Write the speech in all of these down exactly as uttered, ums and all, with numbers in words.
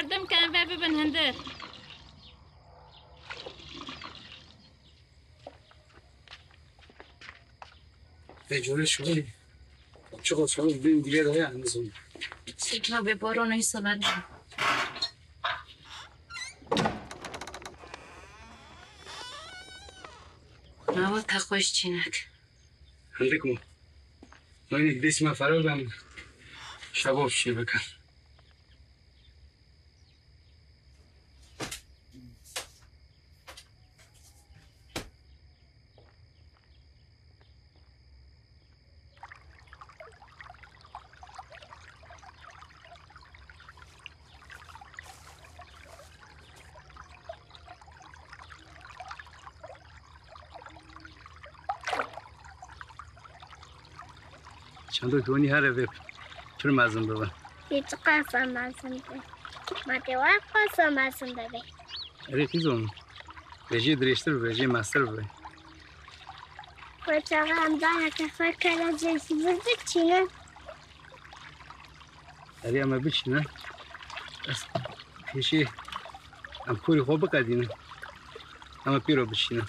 Dim ke em ve bibin hindir. Vê corê şûnê çiqo çawa bên dîlê de ya, em bizûn. Şikna bê boron ê salan. Nawa te xweş çînek. Hindik mû. Wayne dêsî me feror ben şabo şî bikin. Çandok hûnî here vê pir mezin bibe. Yê çiqas mezin be. Ma tê wek qas mezin bibe. Erê qîzom. Vê jê dirêjtir bibe, vê jê mestir bibe. Xwe çaxa em dana ke xwe kara cêkî biçîne. Erê em ê biçîne. Ez pêşî em korî xwe biqedînin. Em ê pêro biçîne.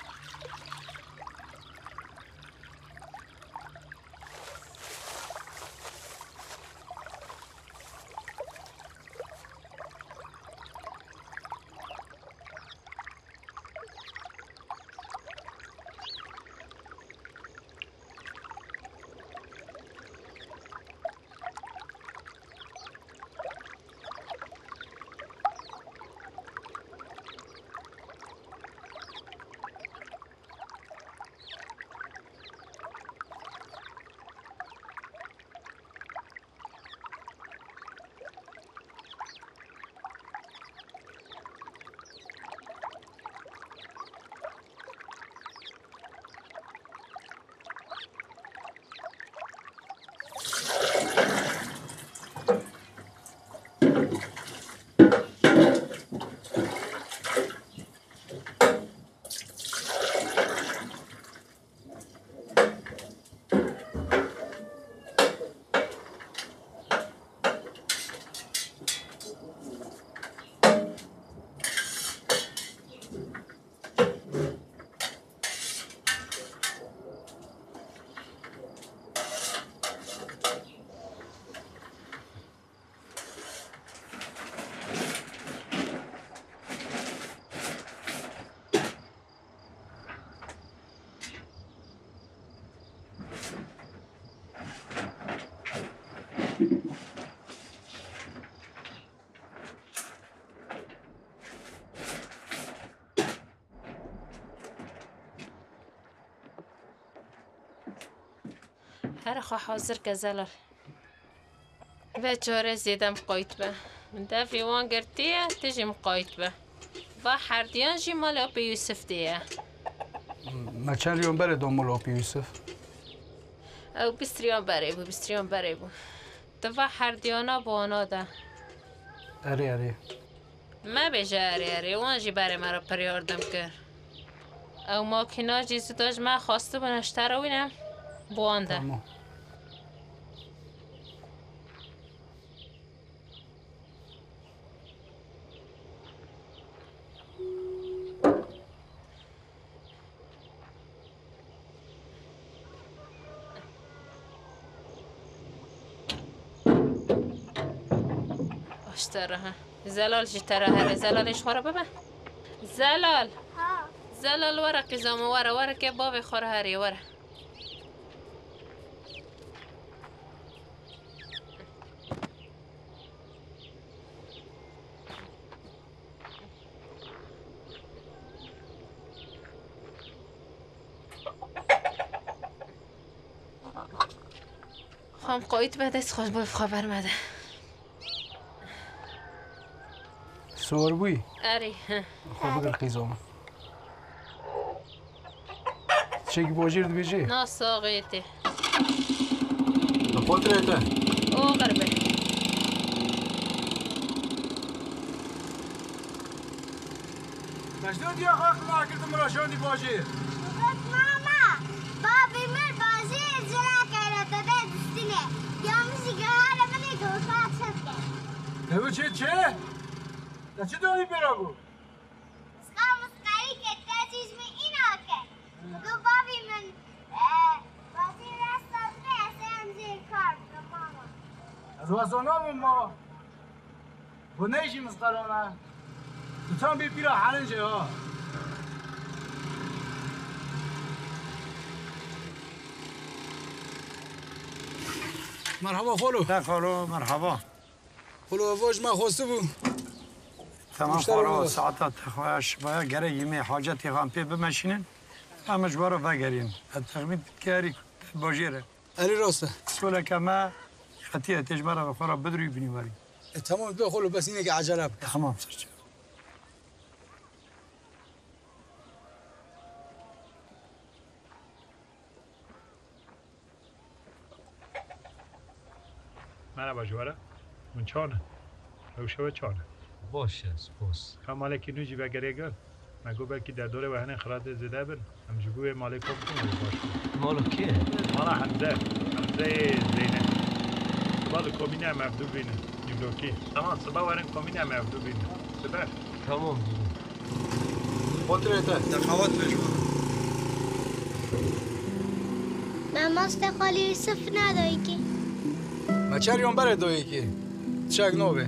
Here xwe hazir ke Zelal. Ve çare zêde miqayît be. Min devê wan girtiye, tu jî miqayît be. Va herdiyan jî malê Apê Yûsif de ye. Me çend riyan berê da malê Apê Yûsif? Ew bîst riyan berê bû, bîst riyan berê bû. Tu va herdiyana bi wana de. Erê, erê. Mebêje erê erê, wan jî berê me re pir yardim kir. Ew makîna jî zû da ji me xwestibûne ji te re wîne, bi wan de. Tamam. Aştera ha. Zelal jî te re here. Zelal, ji xwe re bibe. Zelal. Ha. Zelal, were qîza min, were, were ke bavê xwe re herê, were. Xwe em qayît be, dest xwe ji bo xwe bermede. Sor bûyî? Erê, he. Xwe bigir qîzo min. Çek bojêr dibêjê? Na saxê tê. Li xwe dirê te. O qirbe. Mecnûn diya xwe qila kir, tu min re şandî bajêr. Got mama, bavê min bajêr cila kere, te bê distine. Ya min jî gehare min ê goşa çep ke. Ew çi, çi? Te çi dawî pê re got? Misqa misqayî ke te jî ji min îna ke. Got bavî min, e, bazî rasta bike, ez ê em jê kar bikim mama. Ez wesa nabim mama. Xwe neyşî misqarana. Tu tam bê pîra herince ha. Merhaba xalo. He xalo, merhaba. Xalo, ev ji me xwestibû. Tamam xalo, saeta te xwe ya şiva ya gerek yemê hacetê xwe em pê bimeşînin. Em ji we re vegerîn. Ez texmîn dikim herî bajêr e. Erê rast e. Soleke me qetiye, tê ji me re bi xwe re bidirû bînî werî. E, tamam, be xolo, bes hînekî ecele bike. Tamam, serçe. Merhaba ji we re. Hûn çawa ne? Rewşa we çawa ne? Baş e, spas. Ka malekî nû jî vegerê gel. Me got belkî derdorê we hinên xiratê zêde bin. Em ji bo wê malê kom bikin, wê baş be. Mala kê? Mala Hemze. Hemzeyê Zeynep. Siba li komînê em hevdû bînin. Nîvdokî. Tamam, siba werin komînê em hevdû bînin. Sibe. Tamam, bû. Xatirê te. Te qewet be ji we. Mamoste xalî Yusuf ne dayikê. Me çer yon berê dayikê. Çek nobê.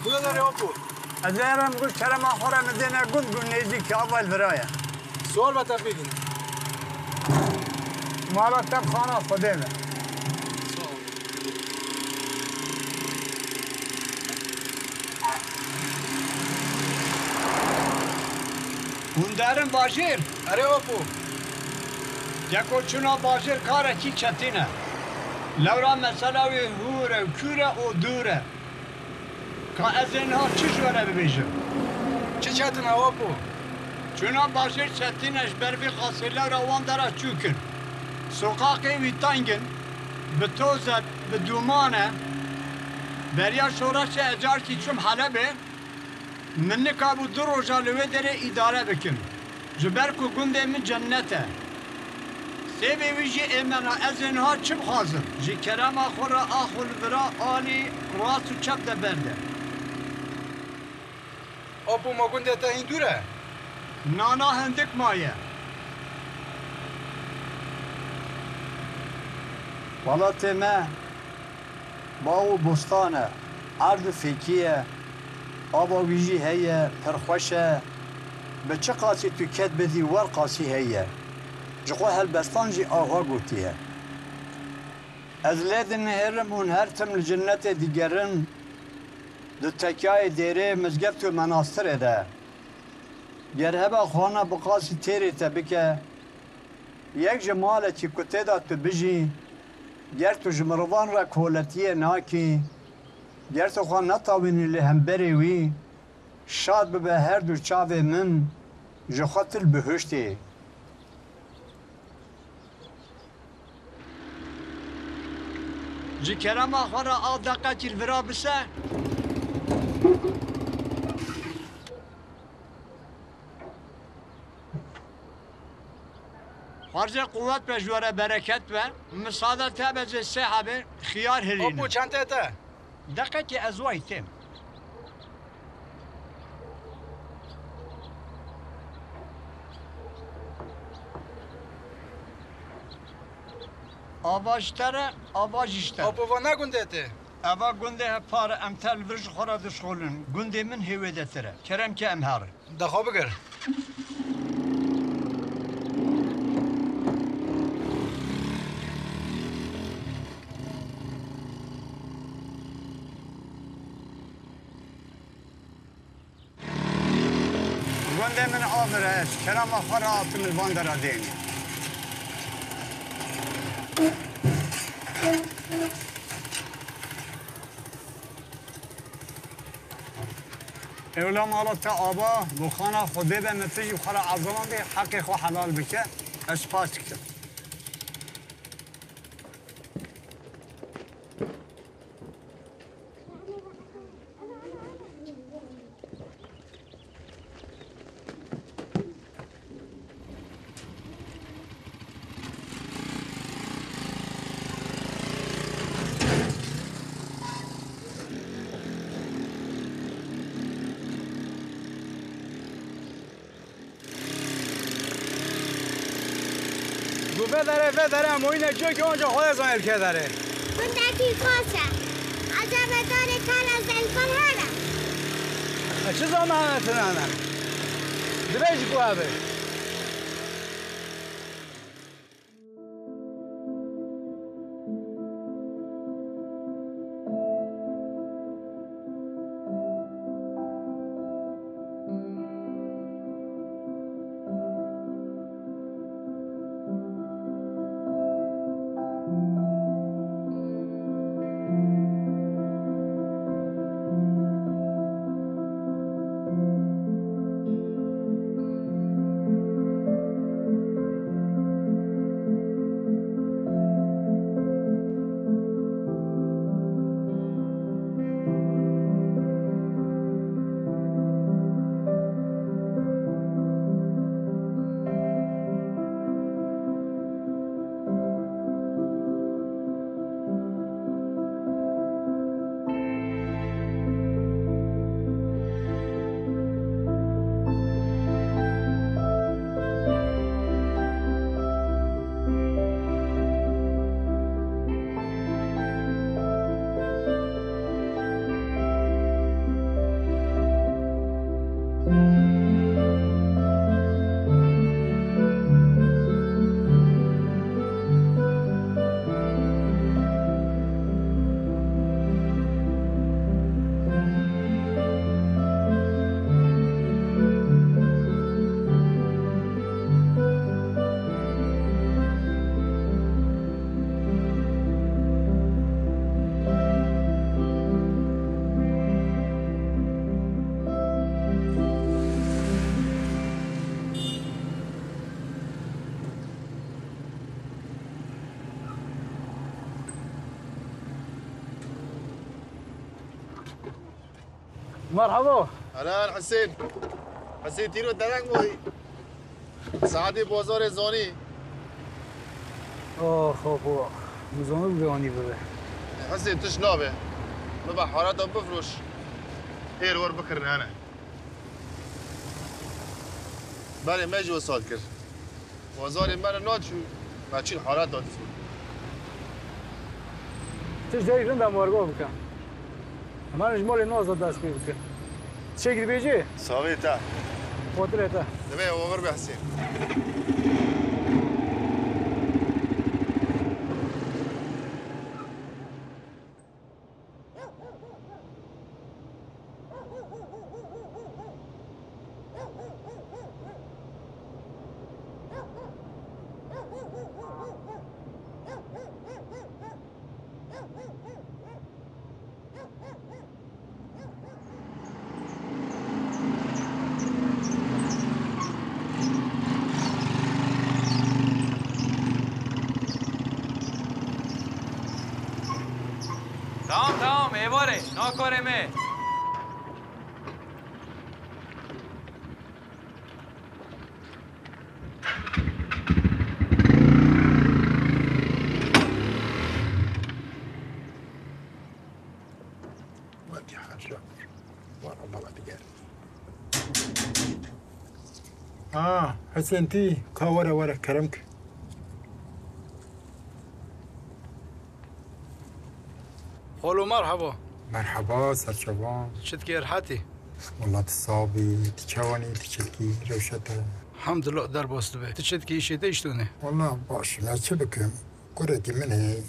Buyurun Apo. Ez ê herim gund kerema xwe re min dêne gund, gund nêzîkî ava li vira ye. Sual be tevfîk in. Mala te bi xana Xwedê be. Hûn derin bajêr? Erê Apo. Yeko çûna bajêr karekî çetîn e. Lewra mesela wê hûr e û kûr e û dûr e. Ka ez ê niha çi ji we re bibêjim? Çi çetin e Apo? Çûna bajêr çetîn e, ji ber vî qasê lewra wan dera çûk in. Soqaqê wî teng in, bi toz e, bi dûman e. Beriya şoreşê ez carkî çûm Helebê, min nikabû du roja li wê derê îdare bikim. Ji ber ku gundê min cennet e. Sêvê wî jî ê me ne, ez ê niha çi bixwazim? Ji kerema xwe re ax û li vira alî rast û çep de berde. Apo, ma gundê te hîn dûr e? Na, na, hindik maye. Welatê me bax û bostan e, erd û fêkî ye, ava wî jî heye, pir xweş e. Bi çi qasî tu ked bidî, wer qasî heye. Ji xwe helbestan jî awa gotiye. Ez lê dinihêrim, hûn her tim li cinnetê digerin, di tekyayê dêrê, mizgeft û menastirê de. Ger hebe xwana bi qasî têrê te bike, yek ji malekî ku tê de tu bijî, ger tu ji mirivan re koletiyê nakî, ger tu xwe netawînî li hemberê wî, şad bibe her du çavê min, ji xwe tu li bihuştê. Ji kerema xwe re a deqekî li vira bise. Xwarzê quwet be ji we re, bereket be. Misade te be, ez ê sê hebê xiyar hilînim. Apo, çenteyê te. Deqekê ez wayî têm. Ava ji te re, ava jî ji te. Apo va ne gundê te? Eva gundê hepar e, em te li vir ji xwe re dişxulin. Gundê min hê wê de tir e. Kerem ke em herin. De xwe bigir. Gundê min avir e, ez kerema xwe re hatim li van dera dênê. Ewla mala te ava, bo xana Xwedê be, min tijî xwe re ezilandî, heqê xwe helal bike, ez spas dikim. Gu vedere, vedere, em oyîne ciyekî, onca Xwedê zanê li kê derê. Gundekî xweş e. Ecebe darê kala Zenkol hene? E, çi zana hene tune hene? Dibêjî ku hebe. Merhaba. Helen Hüseyin. Hüseyin tîro dereng boyî. Saetê bozorê zonî. Ox, ox, ox. Min zonî bibe anî bibe. Hüseyin tiş nabe. Bibe harata bifroş. Êr wer bikirin hene. Berê me jî wesal kir. Wazarê me re naçû, me çîn halat da dizgûn. Tişt derî rinda morgo bike. Heman ji molê noza dest pê bike. Çêk dibêjê? Savê te. Xotirê te. Divê oxir be Hesên. Tamam, tamam, êvar e, nakorê me. Ha, Hesen tî, ka were, were, kerem ke. Xolo, merhaba. Merhaba, serçavan. Çi dikî, rehetî? Wala tu sax bî, tu çawanî, tu çi dikî, rewşe te? Hemdullah, derbas dibe. Tu çi dikî, îşê te îştone? Wala baş, me çi bikim? Kurekî min heye.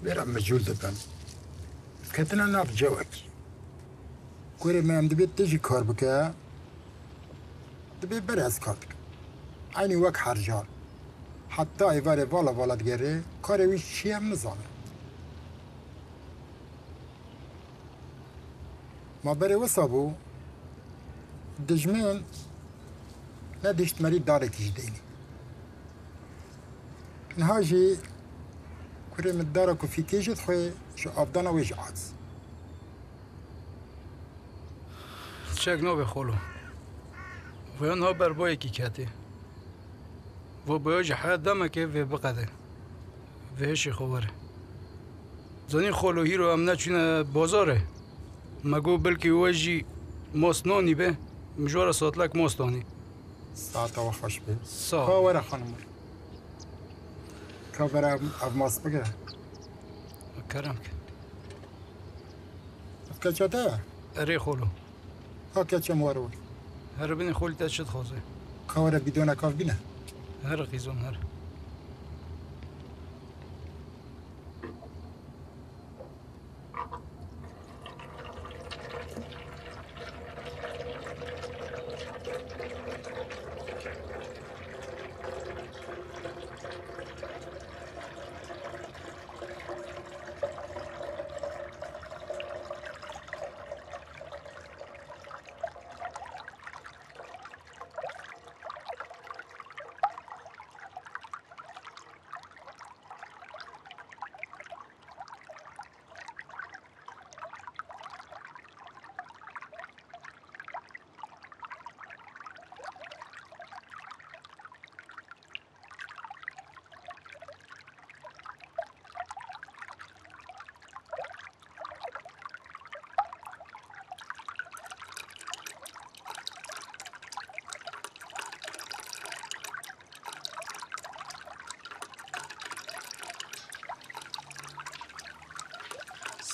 Vêra mecûl dibim. Ketine nav cewekî. Kurê me em dibê tu jî kar bike. Dibê berê ez kar dikim. Eynî wek her car. Heta êvarê vala vala digerê, karê wî çi ye em nizane. Ma berê wisa bû, dijmin nedihişt merî darekî ji deynî. Niha jî kurê min dara ku fîkê jê dixwe, ji avdana wê jî aciz. Çek nabe xolo. Vêya niha ber boyekî ketê. Vo boya jî heya demekê vê biqede. Vê hişê xwe were. Zanî xolo, hîro em neçûne bazarê. Me got belkî we jî mast nanî be. Min ji we re satlek mast anî. Saeta we xweş be. Sağ ol. Ka were xanim. Ka were ev, ev mast bigire. Kerem ke. Ev keça te ye? Erê xolo. Ha keça min were were. Here binê xolî, te çi dixwaze? Ka were bîdoneka ev bîne. Here qîzon here.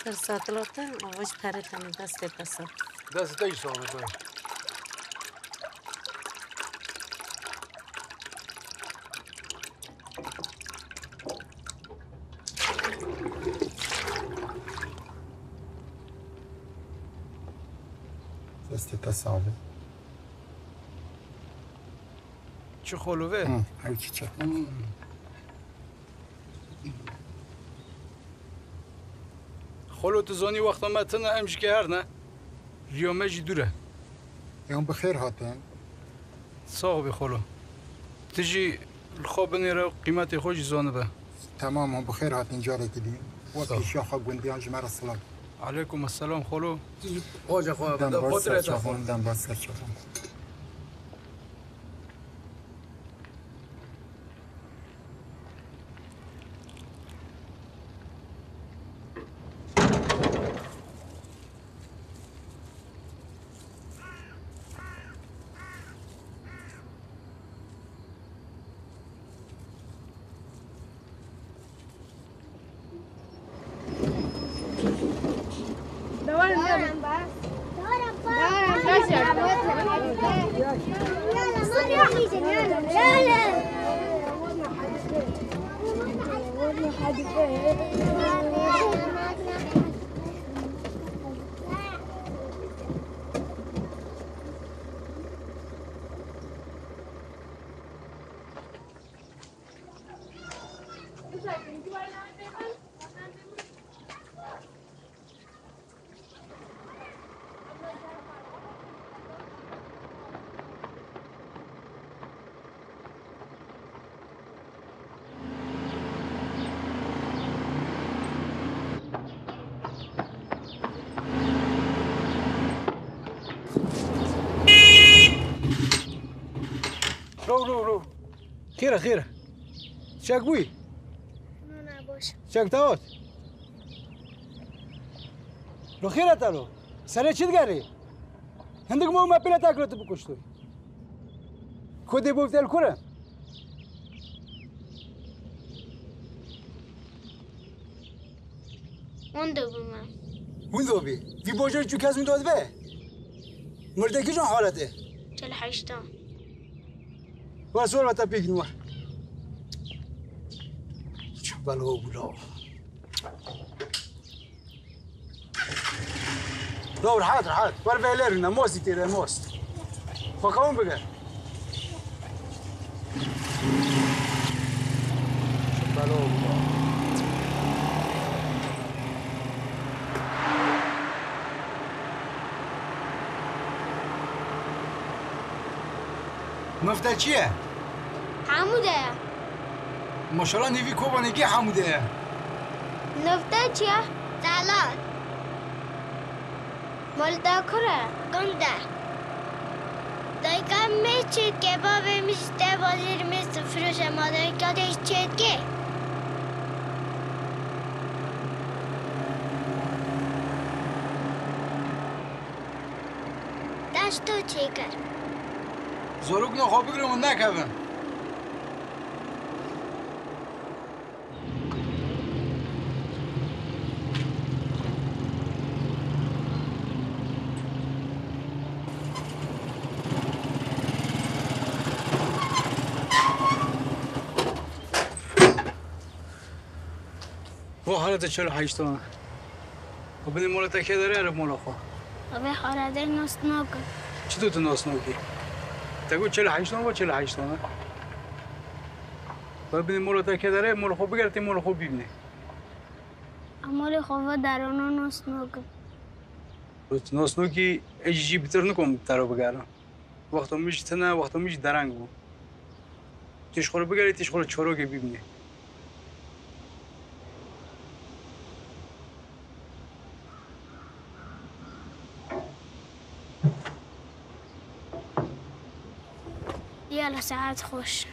Ser satilo te, ava jî perê te ne, destê te sax. Destê te jî sax be, dayê. Destê te sax be. Çi xolo ve? Hı, ew çiçek. Xolo, tu zanî wexta me tune, em jî ke her ne. Riya me jî dûr e. Ê hûn bi xêr hatin. Sax bî xolo. Tu jî li xwe binêre û qîmetê xwe jî zanibe. Temam, hûn bi xêr hatin carekî din. Sağ ol. We pêşiya xwe gundiyan ji me re silav. Aleykum selam xolo. Hoca xwe Dem bide baş, xotirê te serçe xwe. Xwe, dem baş, serçe xwe. Ro, ro, ro. Xêr e, xêr e. Çek bûyî? Na, na, baş. Çek te hat? Lo xêr e te lo? Serê çi digerî? Hindik mo me pîle te kiro tu bikuştî. Kodê bo vtel kur e? Window bûme. Window bî. Vî bojê çû kes window dibe? Mirde kîjan haletê? Çel heştan. Were sor ve te pêkin were. Çi belo bû law. Law rehat rehat. Were vê lêrine. Mostî têre most. Bakalım bige. Çi belo bû law. Nifte çi ye? Hemû de ye. Maşallah nêvî Kobanê kê hemû de ye. Nifte çi ye? Delal. Mol de kur e? Gund e. Dayika me çêdike, bavê min ji te bajêr me firoşe ma dayika te çêdike. Dest to çêkir. Zorokna xwe bigrin û nekevin. Bu halete çel heştan. O binê mola te kê dere ere mola xwe. Abi halete nas nakim. Çi tu tu nas nakî? Te got çel heştan, va çel heştan. Ba binê mola te kê dere, mola xwe bigere, tê mola xwe bîbinê. Em malê xwe ve derana nas nakin. Nas nakî, ez jî bitir nikom te re bigerim. Wexta min jî tune, wexta min jî dereng bû. Tê ji xwe re bigerî, tê ji xwe re çorokê bîbinê. Yala, saet xweş.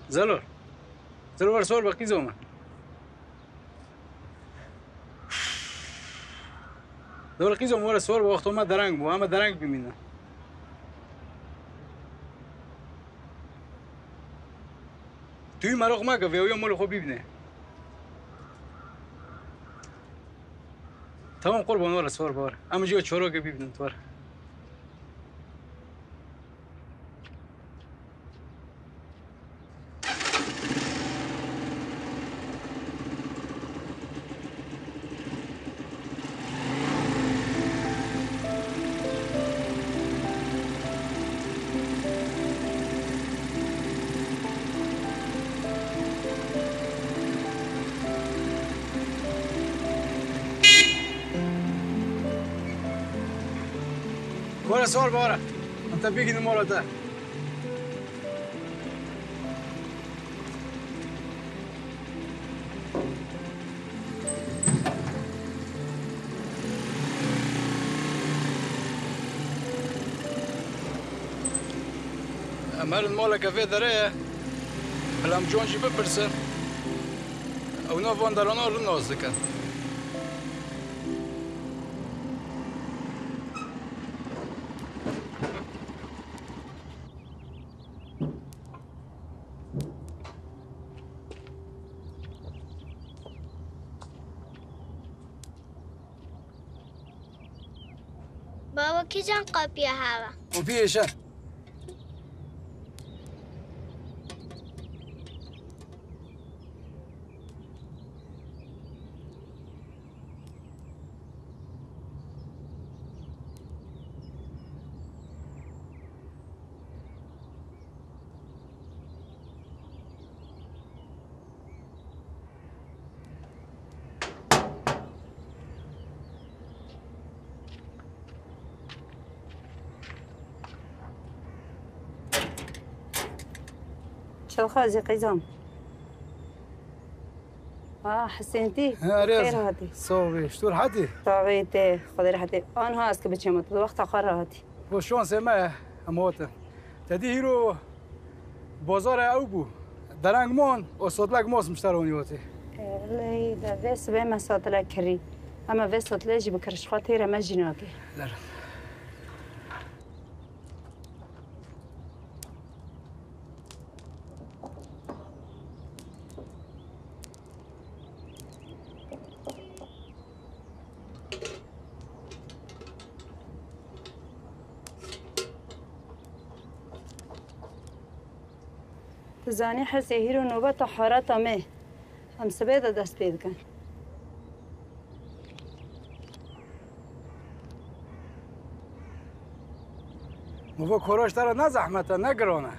Zelo. Zelo, were sor be qîzo min. Dor qîzo, were sor be, wexto me dereng bû, em dereng bimîne. Tu yî meroq meke, vêwiya molê xwe bîbîne. Tamam qurban, were sor be, were. Em jî çorokê bîbînin, were. Were sor be, were. Em te bigihînin mala te. Em herin maleke vê derê ye. Bila em can jî bipirsin. Ewna van derana rin nas dikin. Baba, kîjan qapîya hev e? Qapî êşe. Çi dixwazî qîzam? Ah, Hesên tî. He, erê xêr hatî. Sağ ol, ji tu rehetî? Tabii tê, Xwedê rehetî. Anha ez ki biçêm, tu wexta xwe rehatî. Bo şansê me, em hatin. Te dî hîro bazara ew bû. Sereng mon, o sotlek mos mişter onî otê. Lê de vê sibê me sotlek kirî. Ema vê sotlê jî bikir, ji xwe têre me jî nake. Lerim. Tu zanî hesê hîro nobeta harata me. Em sibê de dest pê dikin. Mova koroş te re ne zehmet e, ne giran e.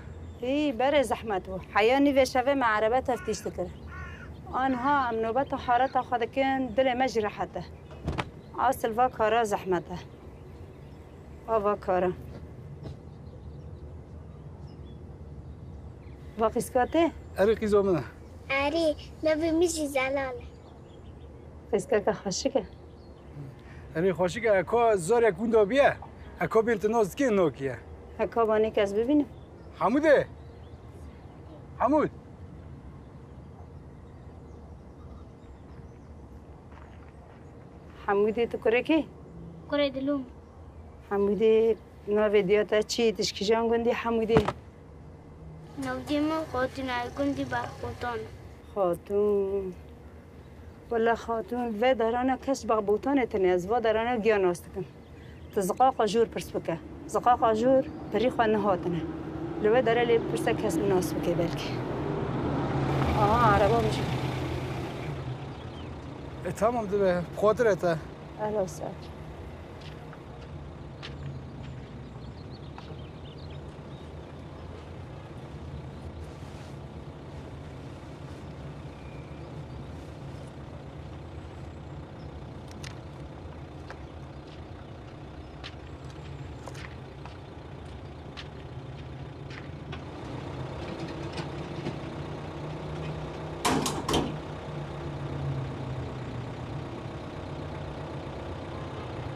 Î, berê zehmet bû. Heya nîvê şevê me erebe teftîş dikir. Anha em nobeta harata xwe dikin, dilê me jî rehet e. Asil va kara zehmet e. Ava kara. Va qîska te? Erê qîzo min e. Erê, navê min jî Zelal e. Qîskeke xweşik e. Erê xweşik e, eko zorek winda biye. Eko bên tu noz dikê nokiye. Eko banê kes bibînim. Hemûdê. Hemûd. Hemûdê tu kurê kê? Kurê Dilûm. Hemûdê navê diya te çi? Tu ji kîjan gundî Hemûdê? Navê min Xatûn e, gundî Berxotan. Xatûn. Wele Xatûn, vê darana kes Berxotanê tune, ez va darana giya nas dikim. Tu ziqaqa jor pirs bike. Ziqaqa jor pirî xwe nehatine. Li wê dere lê pirse kes nas bike belkî. Aha, araba bijî. E, tamam dibe. Xatirê te. Ehla û sehla.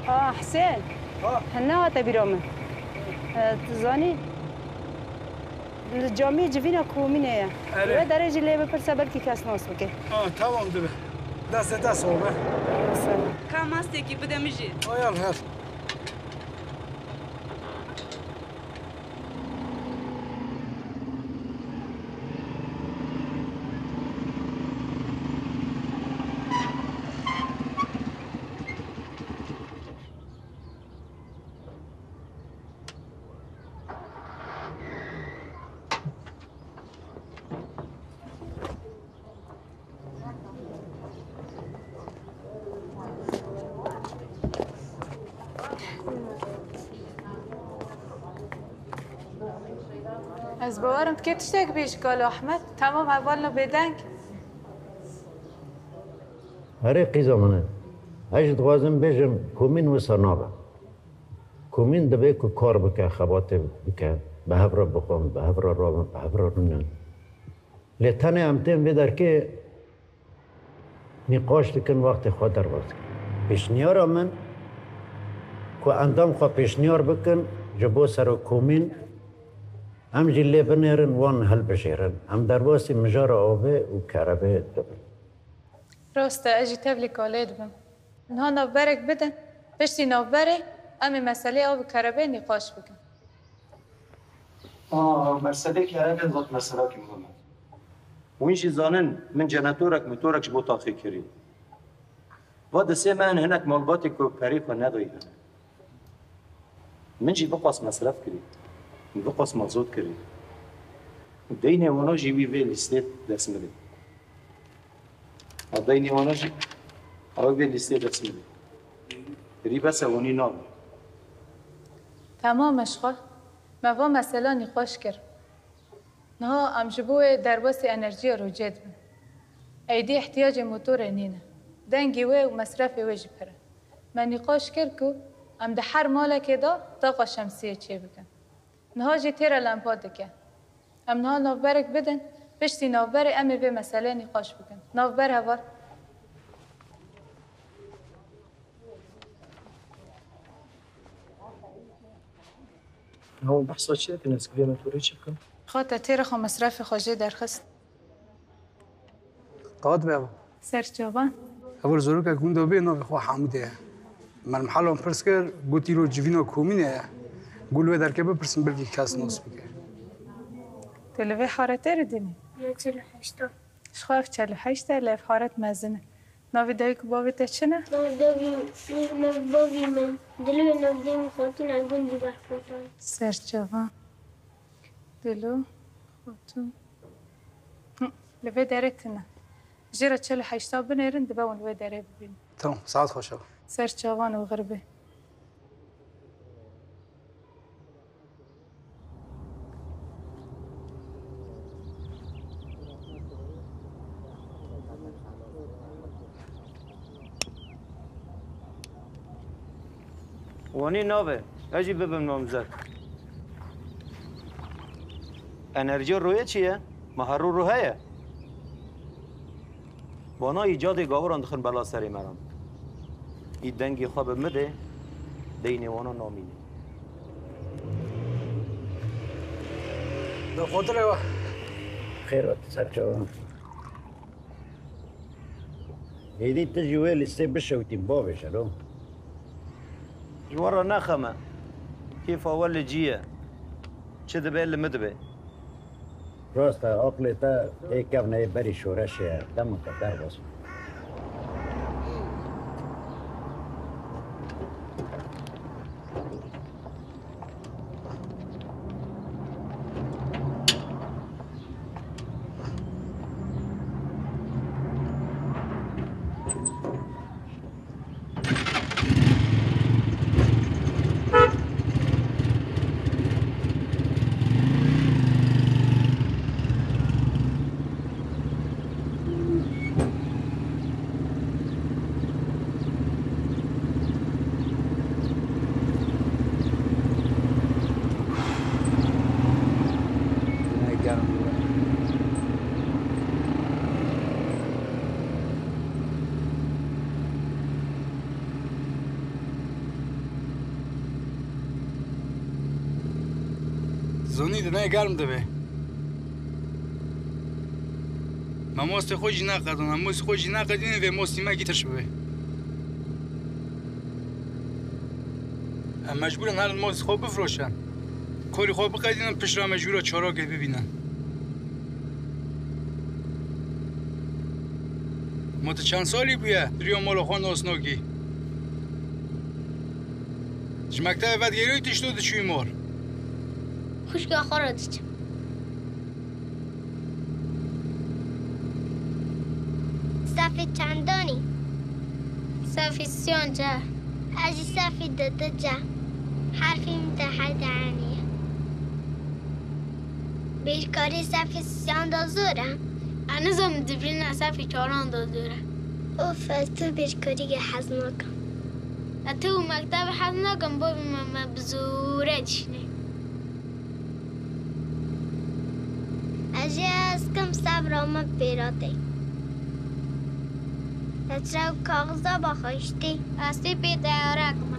Ha, Husên. Ha. Hene hate bîra min. E, tu zanî, li camî civîna komînê ye. Erê. Wê derê jî lê bipirse belkî kes nas bike. Ha, tamam dibe. Destê te sağ be. Ka mastekî bide min jî. Ayal her. Ez bawerim tu kê tiştek bêjî kalo Ehmed. Temam hevalno bêdeng. Erê qîza min e. Ez jî dixwazim bêjim, komîn wisa nabe. Komîn dibe ku kar bike, xebatê bike, bi hev re bixwin, bi hev re rabin, bi hev re rûnin. Lê tenê em tên vê derkê nîqaş dikin, wextê xwe derbas dikin. Pêşniyara min ku endam xwe pêşniyar bikin ji bo serokomîn, em jî lê binêrin, wan hilbijêrin. Em derbasî mijara avê û kerebê dibin. Rast e, ez jî tevlî kalê dibim. Niha navberek bidin, piştî navberê em ê meselê av û kerebê nîqaş bikin. Aa, meselê kerebê zaf meselakî muhim e. Hûn jî zanin, min jenetorek motorek ji bo taxê kirî. Va disê me hin hinek malbatê ku perê xwe nedayî hene. Min jî biqas mesref kirî. Min biqas mazot kirî. Deynê wana jî wî vê lîstê dest min de. A deynê wana jî ew vê lîstê dest min de. Rî bes e, wanî nabe. Temam e ji xwe. Me va mesela nîqaş kir. Niha em ji bo wê derbasî enerjiya rojê dibin. Êdî ihtiyacê motorê nîne. Dengê wê û mesrefê wê jî pir e. Me nîqaş kir ku em di her malekê de taqa şemsiyê çêbikin. Niha jî têre lempa dike. Em niha navberek bidin, piştî navberê em ê vê meseleyê nîqaş bikin. Navber heval. Ew behsa çi dikin, ez vê motorê çi bikim? Xwe te têra xwe mesrefê xwe jê derxist. Qewet be. Ser çavan. Heval zarokek winda bê, navê xwe Hamûdê ye. Me li mihelan pirs kir, got îro civîna komînê ye. Got li wê derkê bipirsin, belkî kes nas bike. Tu li vê haretê re dinî? Çel û heşt. Ji xwe ev çel û heşt e, lê ev haret mezin e. Navê dayik û bavê te çi ne? Navê dayik û navê bavê min Dilo, navê dayê min Xatûn e, gundî Berxotan. Ser çavan. Dilo, Xatûn. Hı, li vê derê tune. Jê re çel û heşta binêrin, dibe hûn li wê derê bibînin. Tamam, saet xweş e. Ser çavan û xirbê. Wanî nabe, ez jî bibim namzet. Enerjiya royê çi ye? Ma her rû rû heye. Wana îcadê gawiran dixin bela serê me re. Î dengê xwe bi midê, deynê wana namîne. Da xotire wa. Xêr hat, ser çavan. Êdî tu jî wê lîstê bişewitî, bavêje lo. Ji we re ne xem e. Kêfa we li cî ye. Çi dibe li min dibe. Rast e, aqlê te ê kevneyê berî şoreşê ye. Dema te derbas. Zonî di ne germ dibe. Me mostê xwe jî neqedin, em mostê xwe jî neqedînin vê mostî me kî tirş bibe. Em mecbûr in herin mostê xwe bifroşin. Kolî xwe biqedînin, piştre me jûra çarakê bibînin. Ma tu çend salî bûye, riya mala xwe nas nakî? Ji mektebê vedigeriyoyî tu ji to diçûyî mar? Xwişka xwe re diçim. Sefê çendanî? Sefê siyan ce. Ez jî sefê duduc e. Herfê min te her de enê ye. Bêrkarî sefê siyan de zor e. Ez nizanim dibrîna sefê çaran de zor e. Of, ez tu bêrkarî ge hez nakim. Ez tu û mekteb hez nakim, bavê me, me bi zore dişîne. Ez jî hez kim sebra min pêra tê. Te çira kaxiza baxiştî? Ez pê pê teyare kim.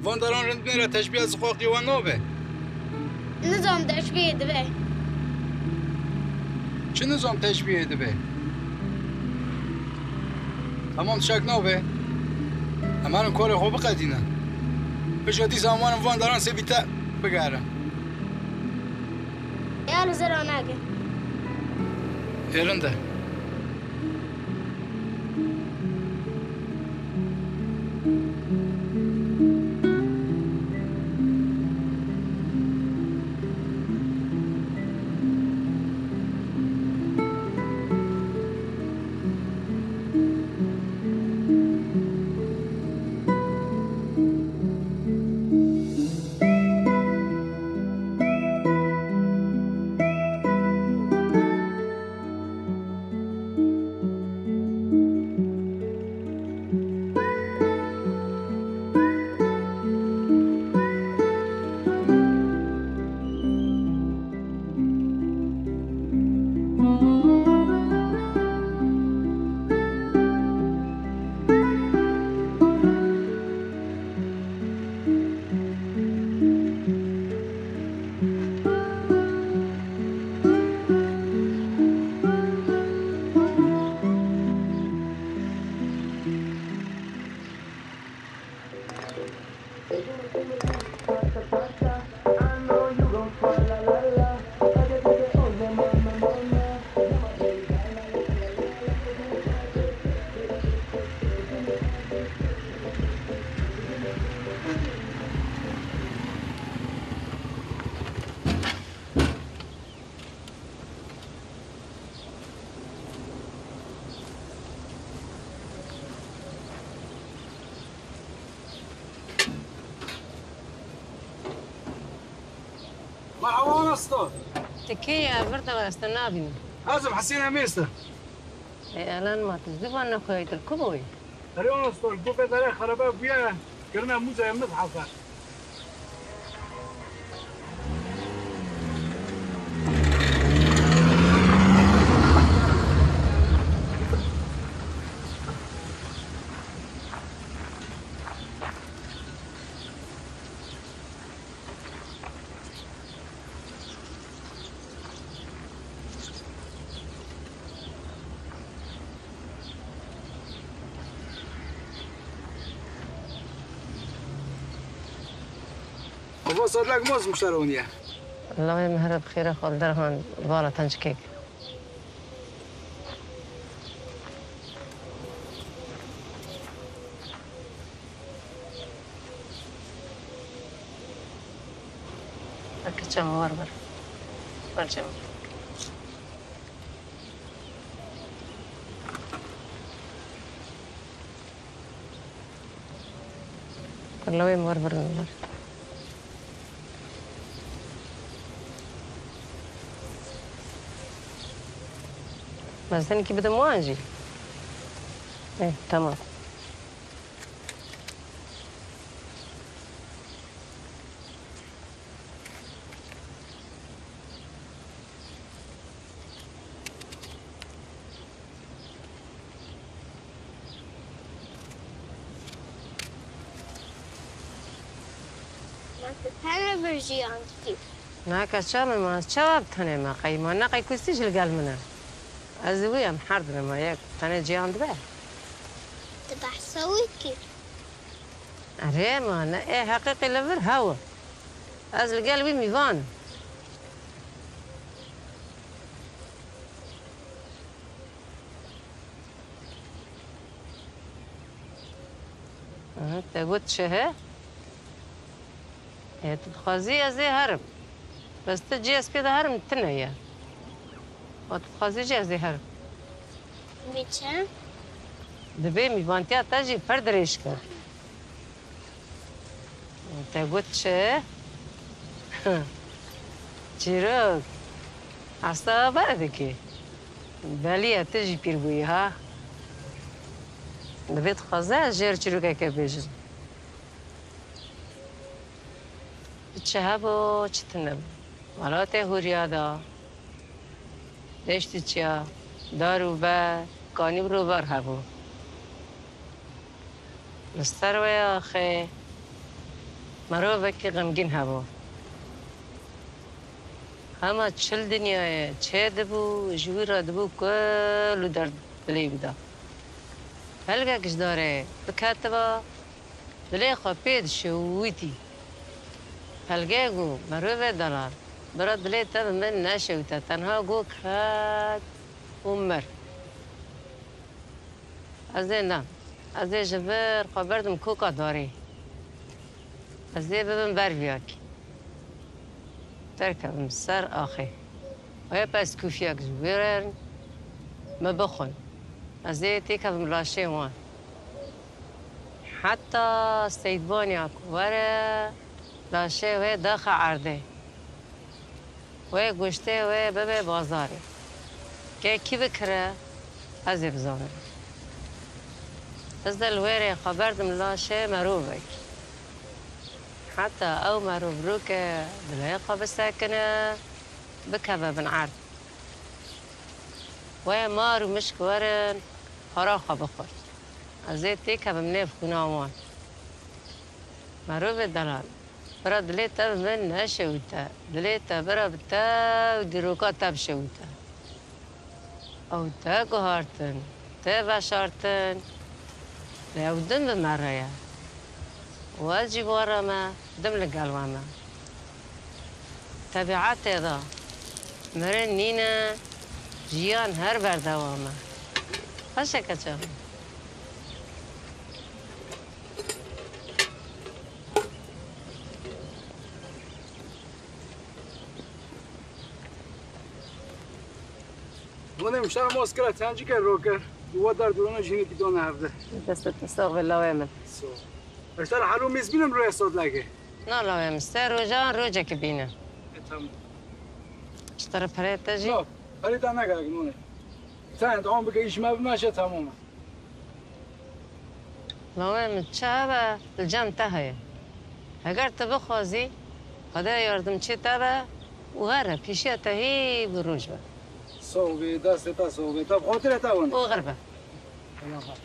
Van daran rind binêre, teşbîha zixaqî wan nabe. Nizam teşbîhê dibe. Çi nizam teşbîhê dibe? Tamam, şek nabe. Em herin karê xwe biqedînin. Pişka dîsa em warin van daran sê bî te bigerin. Ya li zira nake. Ê rind e. Merhaba, nasıl? Tu kê yî? Ez vir de, ez te nabînim. Ez im Hesên Emê, ez te. Ê, Elen ma tu zû van nexweyî, tu li ku bûyî? Erê, ana stor, ku vê derê xerebe bûye, kirine mûzeyê min hasa. Baba Sadlak, maz muşteroniye. Lawê min here bi xêra xwe li derhan vala tencikek. Eke çem war bir. War çem. Lawê min war bir, war. Mezenekî bidim wan jî. Eh, tamam. Ma tu tenê vir jiyan dikî? Na keça min, ma ez çawa bi tenê me qey? Ma ne qey kustî jî li gel min e. Ez û wî em her du ne me yek tenê ciyan dibe. Tu behsa wî dikî? Erê ma ne, ê heqîqî li vir hew e. Ez li gel wî mîvan im. Aha, te got çi he? E, tu dixwazî ez ê herim. Bes tu cihê ez pê de herim tune ye. Wa tu dixwazî jî ez ê herim. Bê çi? Dibê mîvantiya te jî pir dirêj ke. Te got çi? Çîrok. Hasta ber dikî. Belî ye, tu jî pîr bûyî ha. Divê dixwaze ez jê re çîrokeke bêjim. Çi hebû, çi tune bû. Welatê Hûriya de, deşt û çiya, dar û ber, kanî û robar hebû. Li ser wê axê mirovekî xemgîn hebû. Hema çi li dinyayê çêdibû, ji wî re dibû kul û derd dilê wî de. Pelgek ji darê biketiba, dilê xwe pê dişewitî. Pelgê got, mirovê delal, bira dilê te bi min neşewite, tenha got ket û mir. Ez ê ne. Ez ê ji vir xwe berdim koka darê. Ez ê bibim ber viyakî. Derkevim ser axê. Wê pez kûfiyek ji wê re min bixwin. Ez ê têkevim laşê wan. Heta Seydbaniya ku were, laşê wê daxe erdê. Wê goştê wê bibe bazarê. Kê kî bikire, ez ê bizanim. Ez de li wê rê xwe berdim laşê merovekî. Heta ew merov roke dilê xwe bisekine, bikeve bin erd. Wê mar û mişk werin, para xwe bixwin. Ez ê têkevim nêv xwîna wan. Merovê delal. Bira dilê te bi min neşewite. Dilê te bira bi te û dîroka te bişewite. Ew te guhartin, te veşartin. Lê ew din bi me re ye. û ez jî bi we re me, dim li gel we me. Tebîetê de mirin nîne, jiyan her berdewam e. Xweş e keçe. Hûn ê mişar mos kira, tencike ro kir. Û we derdorana jînekî dona hevde. Destê te sax be lawê min. Sağ ol. Ez te re helû mêz bînim rûyê sodlekê. Na lawê min, sê rojan rojekê bîne. E, tamam. Ji te re perê te jî? No, perê te negerek nûne. Sen endam bike, îş me bimeşe, tamam e. Lawê min, çi hebe li cem te heye. Heger tu bixwazî, Xwedê yardimçî te be û here pêşiya te hî bi roj be. Sağ ol, destê te sağ ol. Te bi xatirê te wan. Oxir be. Eyvallah.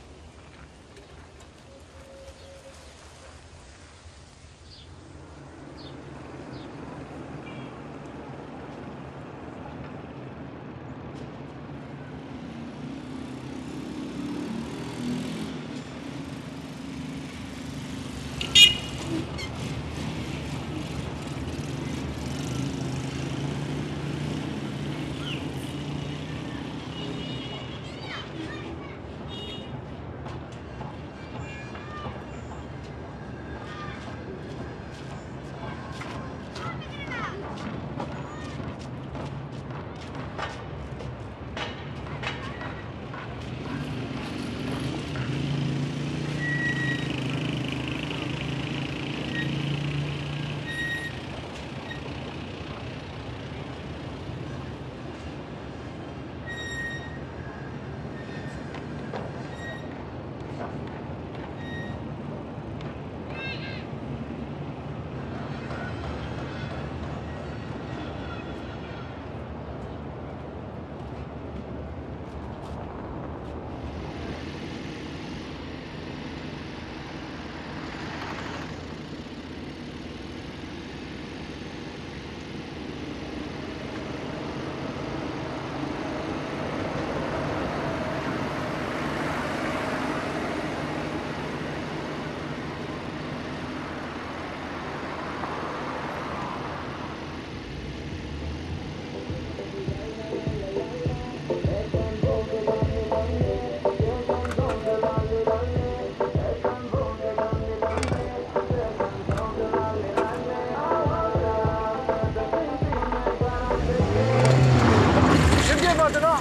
Çimkê Fatina?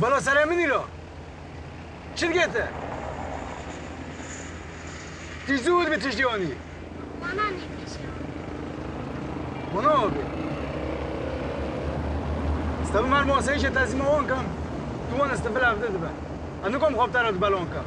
Bela serê min îro. Çi dike te? Tî zû dibe tiştî anî. Wana nêkişa. Wana abi. Stebî mer muaseyê tezîma wan kam. Tu wan stebî levde dibe. Ez nikom xwe bi te re dibe lan kam.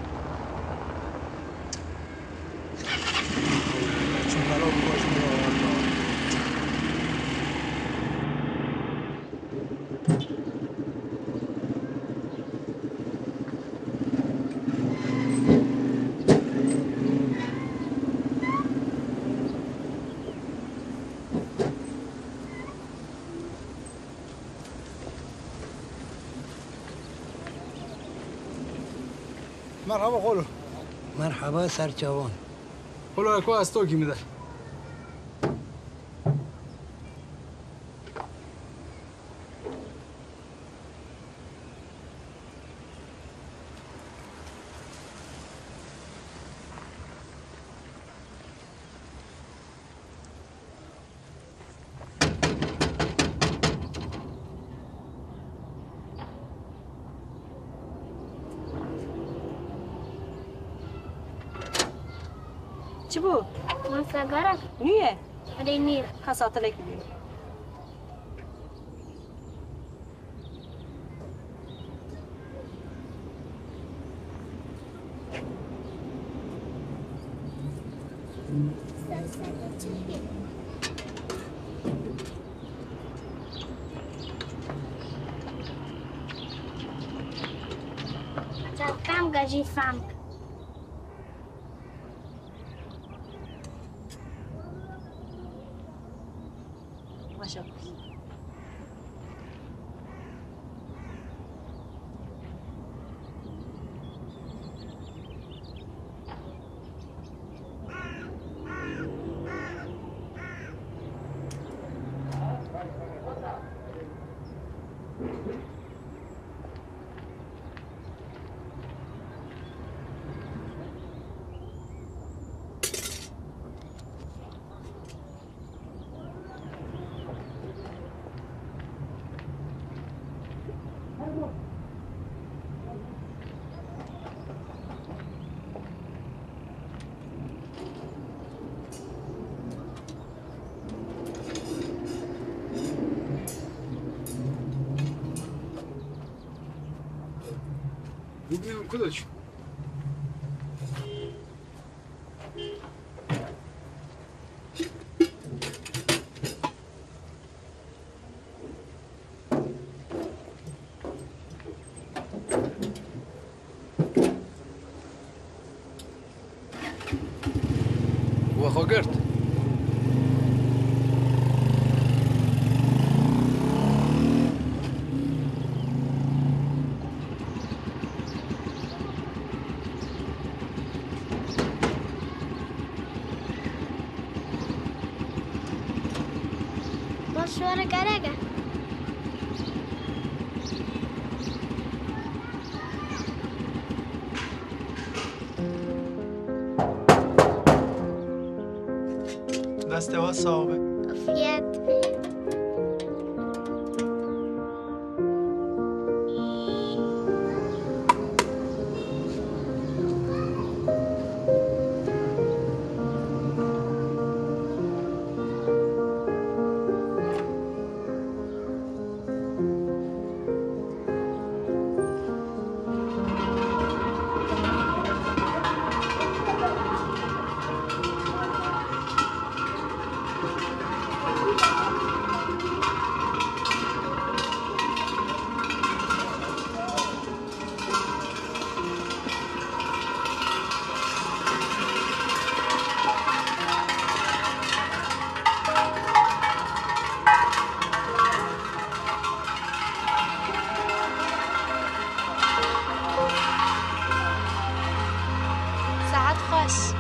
Merhaba xolo. Merhaba serçavan. Xolo, eko ez tokî min de. Çi bû? Min sigara. Nû ye? Erê, nî. Ka satilek bû. Çav kam gajî fam. Maşallah. Bilmiyorum kılıç. We xwe girt. Baş were gerek e. Destê we sax be. Afiyet be. Saet xweş.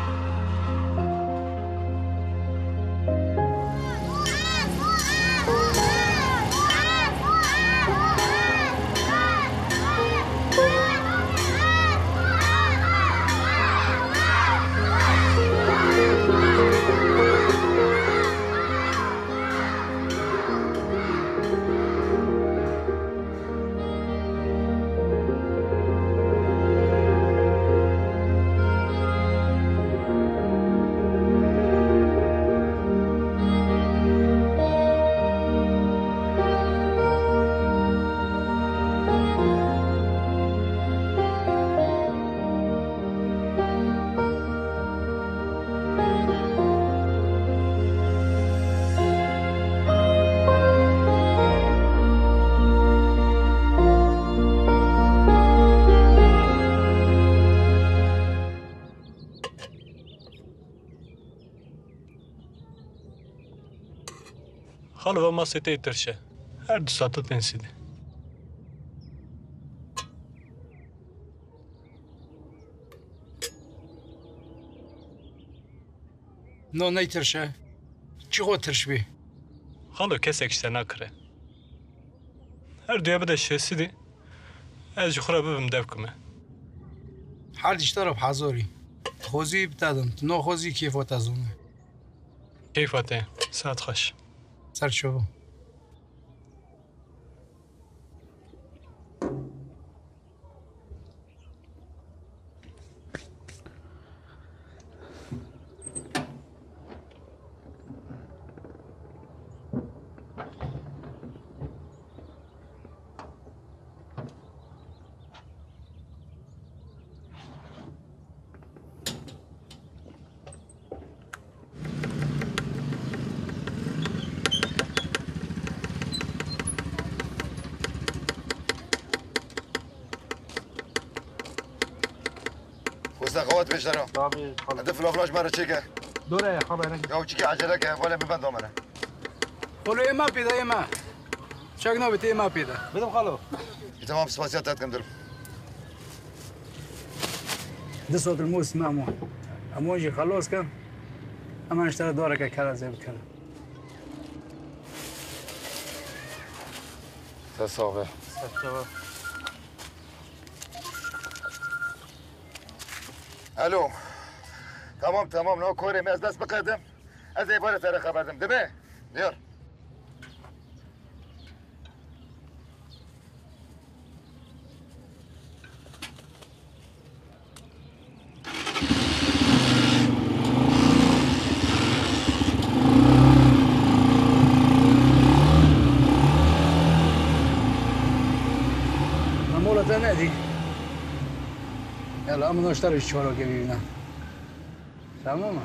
Xalo, va masê te yê tirş e. Her du saetan tên sîdê. No ney tirş e. Çi xwe tirş bî? Xalo, kesek ji te nakire. Her duya bide şêsîdî, ez ji xwe re bibim devkime. Her tişta re bi hezorî. Xwezî bi te dim, tu naxwezî kêfa te zone. Kêfa te, saet xweş. Ser çavan. Usta, qewet pêşdero. Tabii, tabii. Hadi filo filo ji me re çêke. Dore, xalo, ne? Ya çiki acele ke, vale mi ben domene. Xalo, ê me pê de, ê me. Çek nabê, tê ê me pê de. Bidim xalo. E, tamam, spasiya te dikim, dilim. Di sed dilmûs me hemû. Hemû jî xelos ke. Hemen ji te re doreke kere zê bikene. Te sax be. Sax be. Alo. Tamam, tamam. No korê me ez dest biqedim. Ez ê bare te re xeber dim. Dibe? Diyor. Mamola te nedî. Yalla, em noşta ji çorokê bibîne. Tamam mı?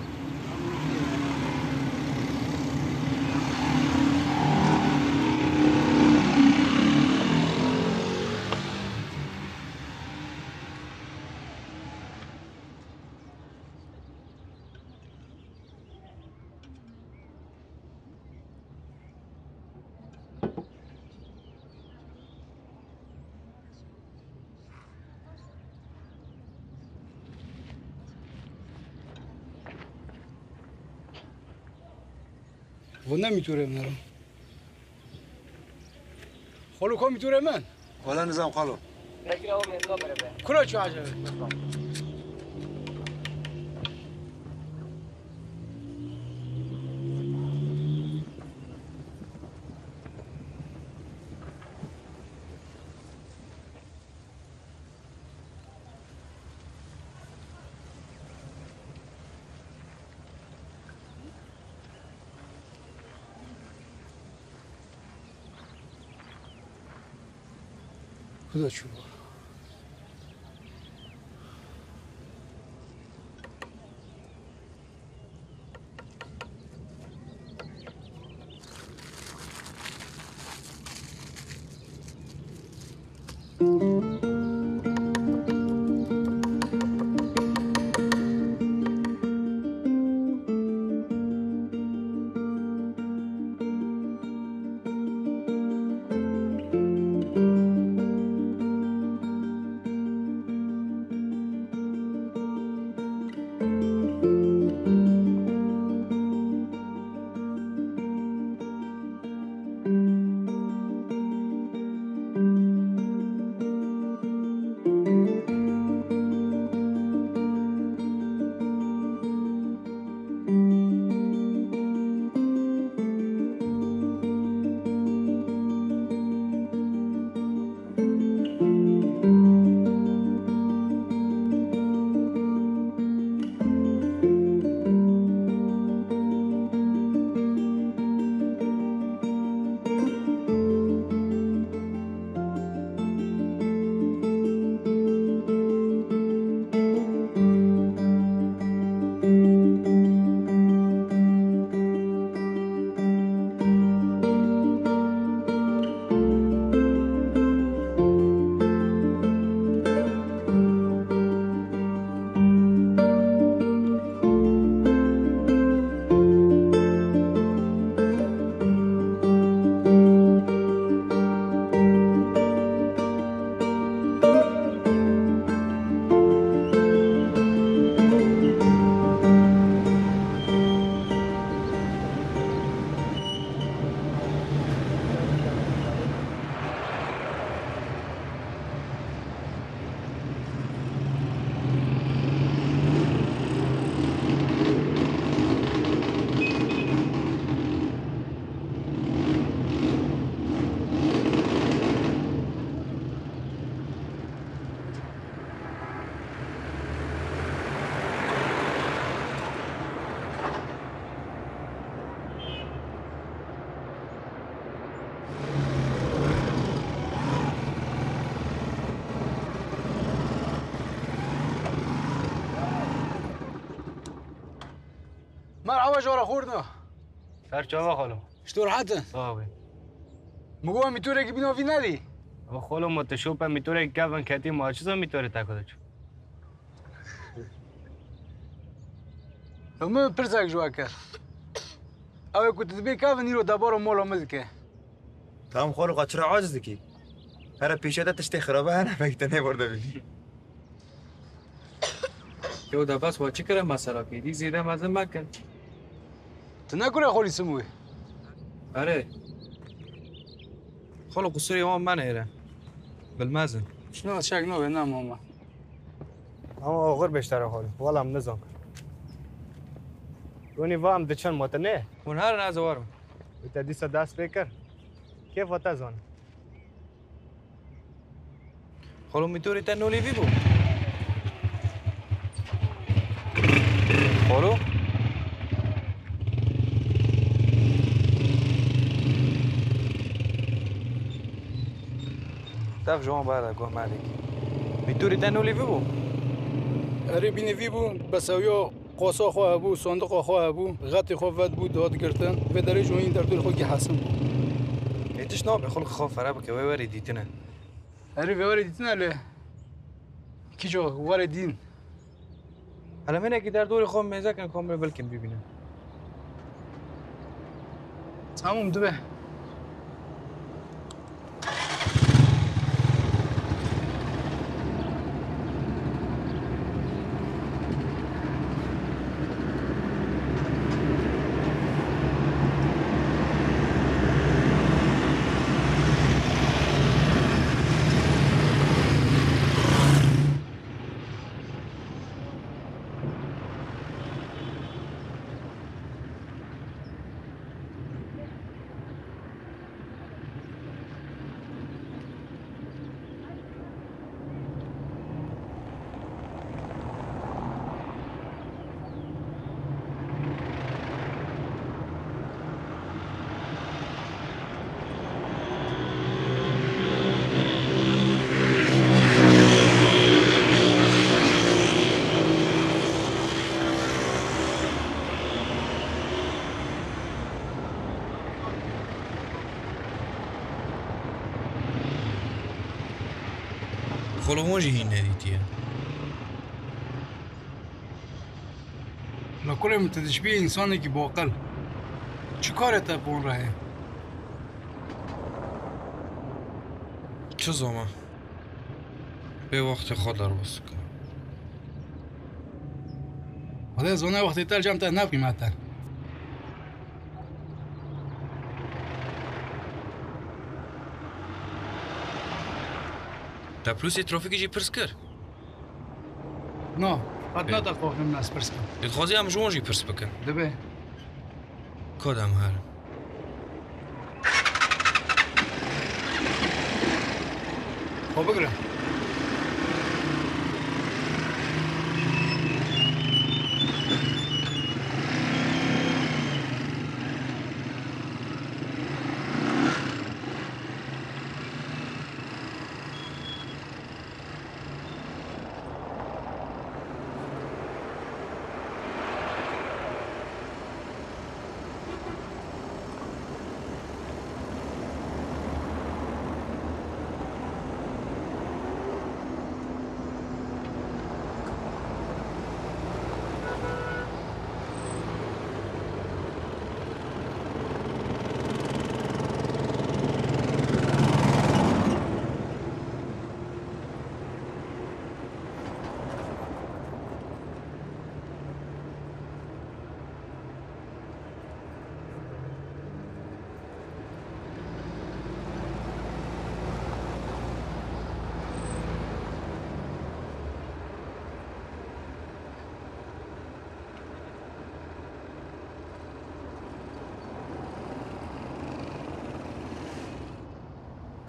Vûne mîtûrê min ero. Xolo, ko mîtûrê min? Wala nizam xalo. Kura çi acebe? Kuda çû? Merhaba jara xorna. Ser çava xalo. Ji to rehet in? Sağ ol. Min got mîtorekî bîna vî nedî. O xolo, ma tu şope mîtorekî kevin ketî, ma çi zan mîtorê te ku diçû? Min pirsek ji we kir. Ew ê ku tu dibê kevin îro debara mala min dike. Tamam xalo, ka çira aciz dikî? Here pêşiya te tiştê xirabe hene, belkî te nêborde bînî. Yew de bes we çi kire mesela kê? Dî zêde mezin mekin. Tu ne kure xolî Simûyê? Erê. Xolo, qusurê wan menêre. Bilmezin. Şuna çek nove, ne mama. Ama oxir beştera xolo. Wala em nizan. Gonî va em diçin ma te ne? Hûn herin ez ê werim. Te dîsa dest pê kir. Kêfa te zan. Xolo, mîtorê te nolî vî bû? Xolo? Dev ji wan berde, guh melîk. Mîtorê te nolî vî bû? Erê bînî vî bû, besewiya qasa xwe hebû, sandiqa xwe hebû, xetê xwe vedibû, dihat girtin. Vê derê ji hûn derdorê xwe gihestin bû. Ê tişt nabe, xulq xwe fere bike, wê werê dîtine. Erê vê werê dîtine lê. Kîjo, werê dîn. Hele hinekî derdorê xwe mêze kin, komre belkî bibînin. Tamam, dibe. Xulê hûn jî hîn nedîtiye. La kurê min, tu dişibî însanekî boqil. Çi karê te bi wan re heye? Çi zana? Bê wextê xwe derbas dikim. Xwedê zane wextê te li cem te ne qîmet e. Te polîsê trafîkê jî pirs kir? Na, qet Ê. neda xwe min ez pirs kim. Ê, dixwazî em ji wan jî pirs bikin. Dibe. Ka de em herin. Xwe bigire.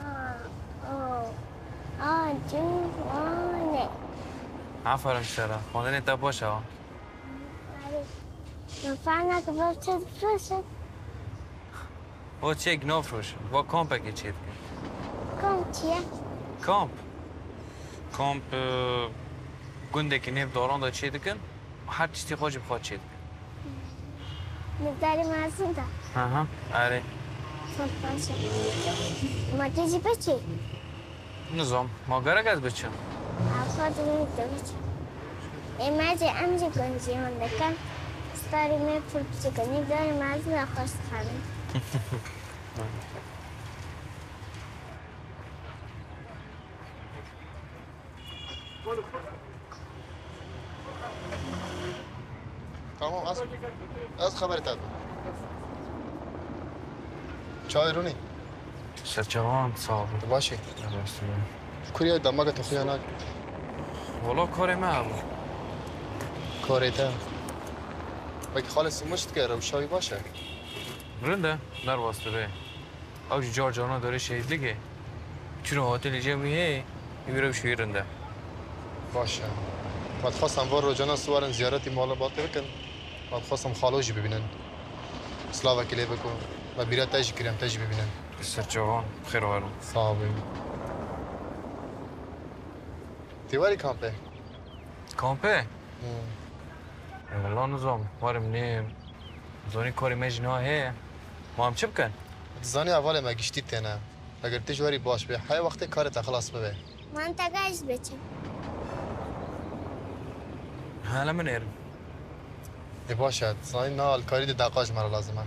Aa, o, a, ciwane. Aferin Sera. Xwendinê te baş e ha. Min fehna ki bo çi difroşin. O çêk nafroşin. Va kampekê çê dikin. Kamp çi ye? Kamp. Kamp, e, gundekî nêv daran de çê dikin. Her tiştî xwe ji xwe çê dikin. Nivdarî mezin de. Hı hı, erê. Çok baş e. Ma tu jî biçî? Nizam, ma gerek ez biçim? Axa dibê tu biçî. Ê me jî, em jî gund jî hûn dikin. Starî me pir biçîk e. Nivdarî mezin de xweş dixwînin. Tamam, ez, ez xeberê te didim. Çawa rûnî? Serçavan, sağ ol. Tu baş î? Rast ol. Kurye, dema ke tu xuya nak. Wala karê me hebû. Karê te? Wekî xalê Simuş dike, rewşa wî baş e? Rind e, derbas dibe. Ew jî car carna dorê şehîdlikê. Çûna hotelê cem wî heye, wî rewş wî rind e. Baş e. Me dixwest em van rojana siwarin ziyaretî mala batê bikin. Me dixwest em xalo jî bibînin. Silavekî lê biko. Me bîra te jî kir em te jî bibînin. Ser çavan, xêr werin. Sağ ol. Tê werî kampê? Kampe? Hmm. E, wala nizam. Warim nêm. Zanî karê me jî niha heye. Ma em çi bikin? Dizanî hevalê me giştî têne. Eger tu ji werî baş bê, heye wextê karê te xilas bibe. Man te gaj biçim. Hele min êrim. Ê baş e, dizanî niha alkarî di deqa ji me re lazim e.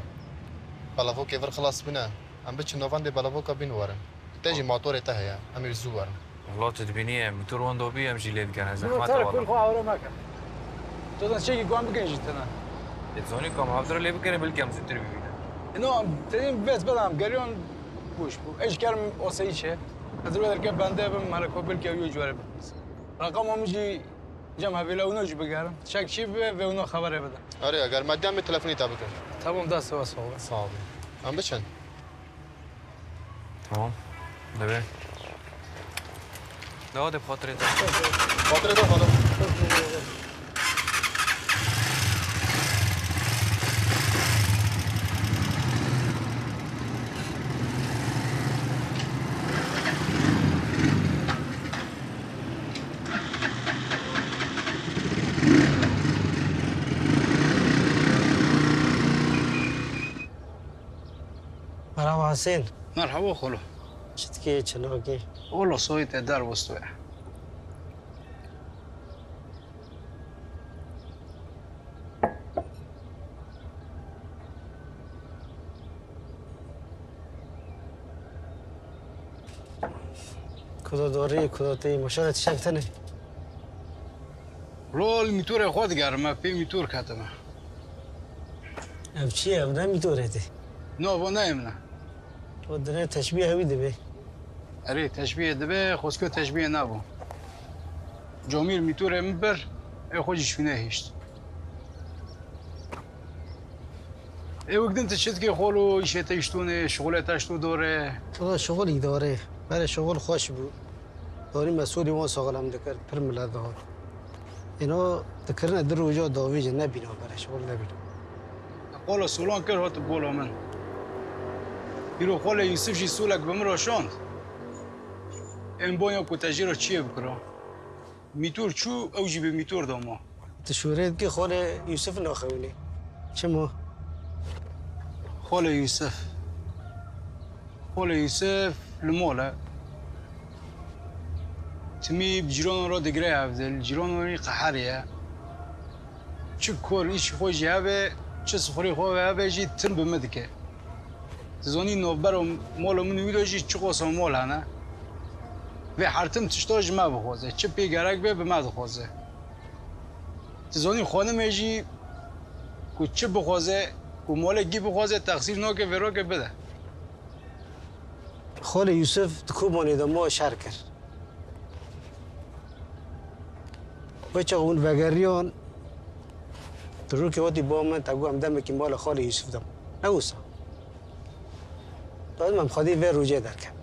Belavokê vir xilas bûne. Em biçin navendê belavoka bîn werin. Te jî motorê te heye. Em ê zû werin. Wala tu dibînî em, motor wenda bî em jî lê dikin. Zehmet e wala. Xwe awre meke. Tu zan çekî ku em bikin jî tine. Ê zanî ku em hevdira lê bikin, belkî em zûtir bibînin. Ino, tenê vêt bedam, geriyon boş bû. Ê ji kerim oseyî çe. Ez rê derke bende bim, hele ku belkî ew yo cware bim. Raqama min jî cem hevêla wino jî bigerim. Çek çî bibe, vê wino xeberê bide. Erê, eger me dem bê telefonî te bikin. Tamam, dest we sağ ol. Sağ olun. Em biçin. Tamam. Debe. Dewa de, bi xatirê te. Xatirê te, xalo. Merhaba Hüseyin. Merhaba xalo. Çi dikî, çi nakî? Wala soyê te derbas we. Kuda dorî, kuda tê, maşallah, tiştek tenê. Lol, mîtorê xwe digerime, pê mîtor ketime. Ev çi ye? Ev ne mîtorê tê? No, bo neyê min e. O dinê teşbîhê wî dibe. Erê, teşbîhê dibe, xwezkê teşbîhê nabû. Comîr mîtorê min bir, ê xwe jî şûnê hişt. Ê wek din tu çi dikê xolo, îşê te îştûnê, şixulê te îştû dorê? Wala şixul îdare. Berê şixul xweş bû. Dorî mesûlî wan saxlem dikir, pir milet dihat. Îno dikirine di roja dawî jî nebîna berê şixul nebîna. Qola solan kir hati bola min. Îro xolê Yûsif jî solek bi min re şand. Ên bonya ku te jê re çiyê bikira. Mîtor çû, ew jî bi mîtor de ma. Tu şûrê dikî xolê Yûsif naxewinî. Çima? Xolê Yûsif. Xolê Yûsif li mal e. Timî bi cîranan re digire hevdil, cîranan jî qeherî ye. Çi kor îşî xwe jî hebe, çi sifirî xwe hebe jî tim bi min dike. Tu zanî navbera mala min û wî de jî çiqasa mal hene. Vê her tim tişta ji me bixwaze. Çi pê gerek be bi me dixwaze. Tu zanî xanimê jî ku çi bixwaze, ku malê kî bixwaze, texsîr nake, vê rake bide. Xalê Yûsif di Kobanê de ma şer kir. Wê çax hûn vegeriyan, di rûkê hatî ba min, te got em demekî mala xalê Yûsif de. Ne wisa. Lazim em xwedî vê rûcê derkevin.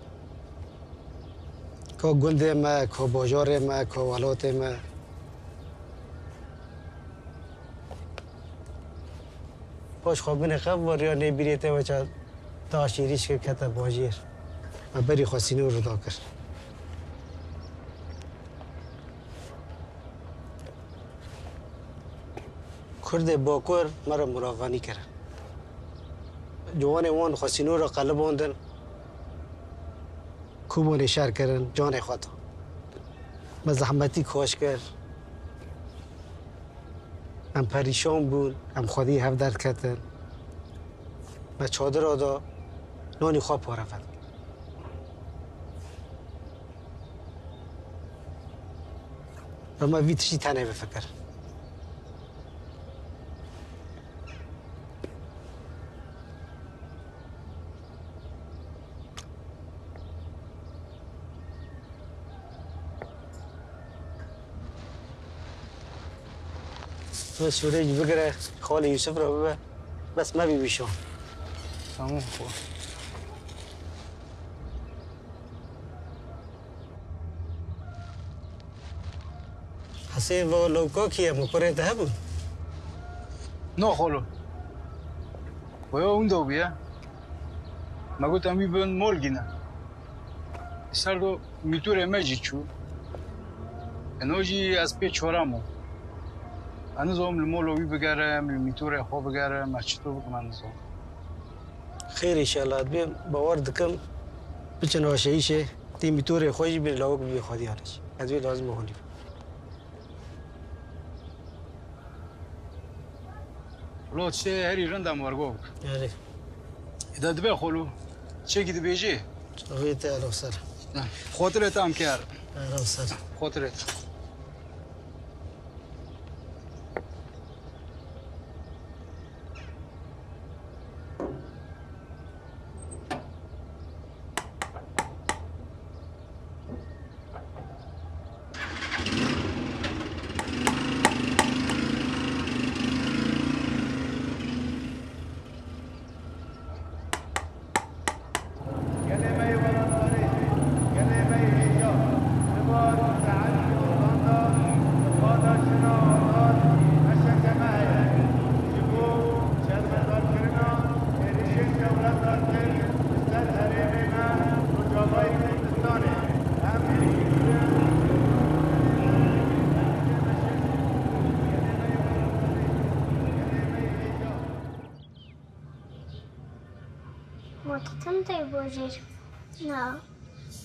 Ka gundê me, ka bajarê me, ka welatê me. Paş xwe binê xev var ya nê bîrê te weça taş êrîş kir kete bajêr. Me berî xwe sînor da kir. Kurdê Bakur me re muravanî kirin. Ciwanê wan xwe sînora qelibandin. Kobanê şer kirin, canê xwe da. Me zehmetî kaş kir. Em perîşan bûn, em xwedî hev derketin. Me çadira da, nanî xwe pareve da. Em vî tiştî tenê bifikirin. Wê sûrê jî bigire, xalê Yûsif re bibe. Bes me bî wîşan. Tamam xwe. Hesê va lewka kî ye? Motorên te hebûn? Na xalo. Waya winda bûye. Me got em wî bin mol gîne. Ser do mîtorê me jî çû. Eno jî ez pê çora mo. Ez nizom li molo wî bigerim, li mîtorê xwe bigerim, ez çito bikim, ez nizom. Xêr, înşallah. Dibê bawer dikim, biçin aşeyîşê, tê mîtorê xwe jî bê lawik bibê xwediyê jî. Ez wê lazim e hûnî. Wilo tiştê herî rind em wergo bik. Erê. Êde dibe xolo. Çekî dibêjî? Çavê te elo ser. Xotirê te em ker. Elo ser. Xotirê te. Gelê me yê welatparêz, gelê me yê hêja, li bar saet û nanda, li xwe de çina azad, meşeke me heye. Ji bo şermezarkirina êrişên dewleta Tirk li ser herêmê me, Rojavayê Kurdistanê, em êrî kirin. Ma tu tim tê bajêr? Na,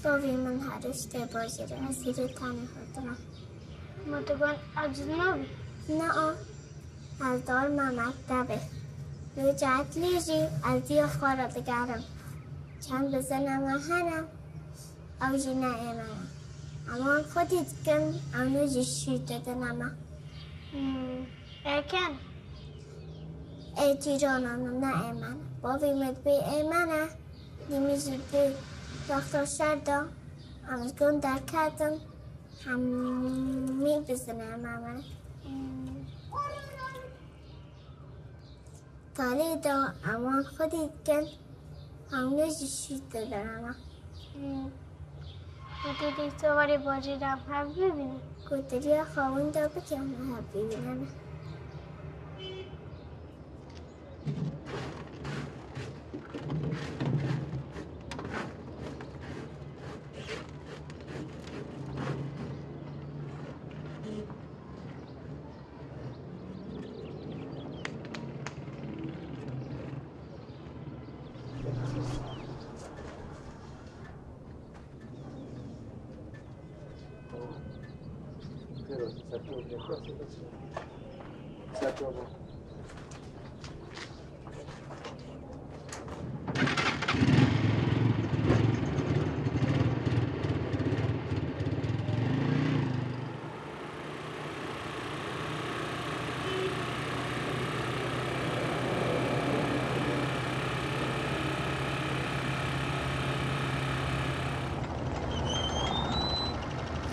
bavê min her roj tê bajêr, ez hîrê tenê hatime. Ma tu gon aciz nabî? Na, ez darma mektebê. Roja etlê jî ez diya xwe re digerim. Çend bizina me hene, ew jî ne ê me ne. Em wan xwedî dikin, ew ne jî şîr didine me. Hmm, ê ken? Ê cîrana min, ne ê me ne. Bavê min dibê ê me ne, dî min jî dibê wexta şer de, em ji gund derketin, hemî bizina me ne. Hmm. Talê de em wan xwedî dikin, hemû jî şîr didin me. Hmm. Û tu dê tu warê bajêr em hev bibînin? Gotiriya xwe winda bike em hev bibînin.